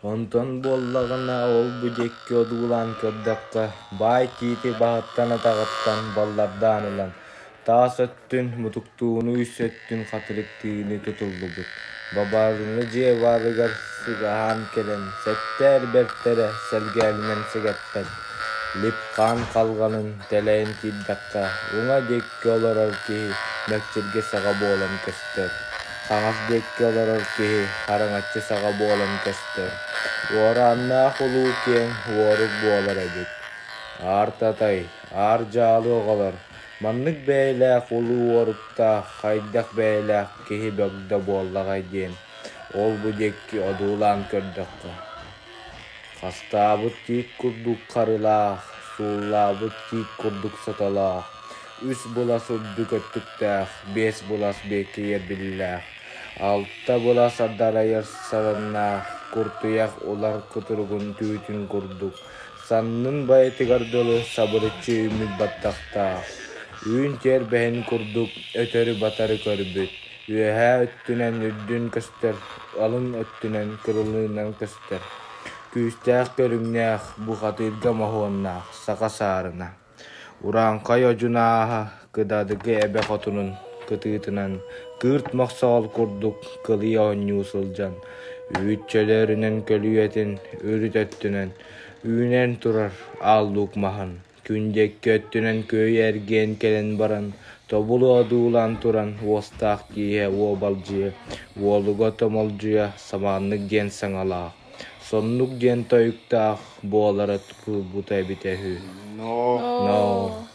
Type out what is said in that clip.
Онтон буоллаҕына ол-бу диэки одуулаан көрдөххө, баай тиити баһыттан атаҕыттан баллардаан ылан, таас өттүн мутуктууну үс өттүн хатырыктыыны тутуллубут, бабаарыны дьиэ баарыгар сыгаһаан кэлэн, сэттэ эр бэртэрэ сэлгээлинэн сэгэппэт, лип-хаан халҕанын тэлэйэн киирдэххэ, уҥа диэки олорор киһи мэкчиргэ саҕа буолан көстөр, хаҥас диэки олорор киһи хараҥаччы саҕа буолан көстөр, уорааннаах улуу киэҥ уорук буолар эбит. Аар татай, аар дьаалы оҕолор, маннык бэйэлээх улуу уоруктаах хайдах бэйэлээх киһи бөгдө буоллаҕай диэн ол-бу диэки одуулаан көрдөххө, хастаабыт тиит курдук харылаах, сууллаабыт тиит курдук сотолоох, үс былас үрдүк өттүктээх, биэс былас биэкийэбиллээх, алта былас адарайар сараннаах, куртуйах улар кутуругун түүтүн курдук, саннын байытыгар дылы сабырыччы үүммүт баттахтаах, үүн тиэрбэһин курдук өтөрү-батары көрбүт, үөһээ өттүнэн үрдүн көстөр, алын өттүнэн кырылыынан көстөр, күүстээх көрүҥнээх, бухатыырга моһуоннаах саха саарына Урааҥхай одьунааһа Кыдадыгы эбэ хотунун кытыытынан кыырт мохсоҕол курдук кылыйа оонньуу сылдьан, үүт чөлөөрүнэн көлүйэтин үрүт өттүнэн үүнэн турар аал луук маһын күн диэки өттүнэн күөйэ эргийэн кэлэн баран, тобулу одуулаан туран уостаах тииһэ уобалдьыйа, уолуга томолдьуйа самааннык диэн саҥалаах, соннук диэн тойуктаах буолара буолбута эбитэ үһү. No. No.